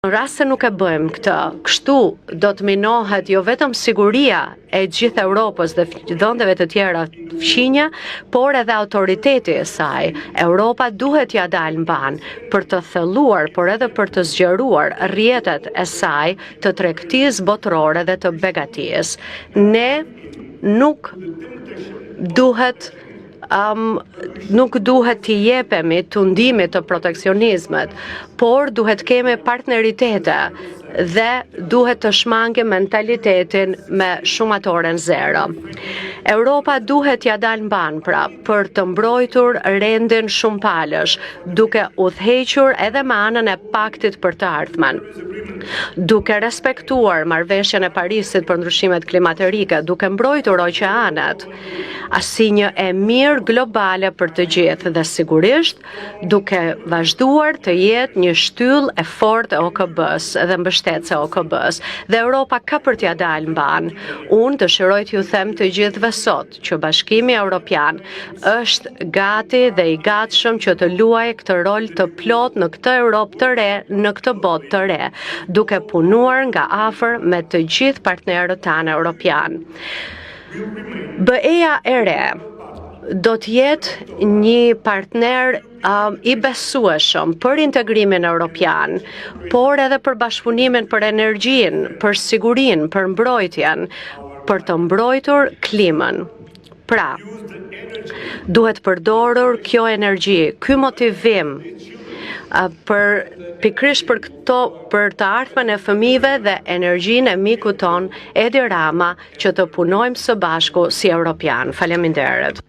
Në rast se nuk e bëjmë këtë, kështu do të minohet jo vetëm siguria e gjithë Europës dhe vendeve të tjera fqinje, por edhe autoriteti e saj. Europa duhet t'ia dalë mbanë për të thelluar, por edhe për të zgjeruar rrjetet e saj të tregtisë botërore dhe të begatisë. Ne nuk duhet um, nuk duhet t'i jepemi tundimit të protekcionizmit, por duhet kemi partneritete dhe duhet të shmangim mentalitetin me shumatoren zero. Europa duhet t'ia dalë mbanë pra për të mbrojtur rendin shumëpalësh, duke udhëhequr edhe me anën e paktit për të ardhmen. Duke respektuar marrëveshjen e Parisit për ndryshimet klimaterike, duke mbrojtur oqeanet, si një e mirë globale për të gjithë dhe sigurisht duke vazhduar të jetë një shtyllë e fortë e OKB-s dhe mbështetëse e OKB-s. Dhe Europa ka për t'ia dalë mbanë. Unë dëshiroj t'ju them të gjithëve sot që Bashkimi Evropian është gati dhe i gatshëm që të luajë këtë rol të plotë në këtë Europë të re, në këtë botë të re, duke punuar nga afër me të gjithë partnerët tanë europian. BE-ja e re do të jetë një partner um, i besueshëm për integrimin europian, por edhe për bashkëpunimin për energjinë, për sigurinë, për mbrojtjen, për të mbrojtur klimën. Pra, duhet përdorur kjo energji, ky motivim për pikërisht për këto për të ardhmen e fëmijëve dhe energjinë e mikut tonë Edi Rama që të punojmë së bashku si europian. Faleminderit.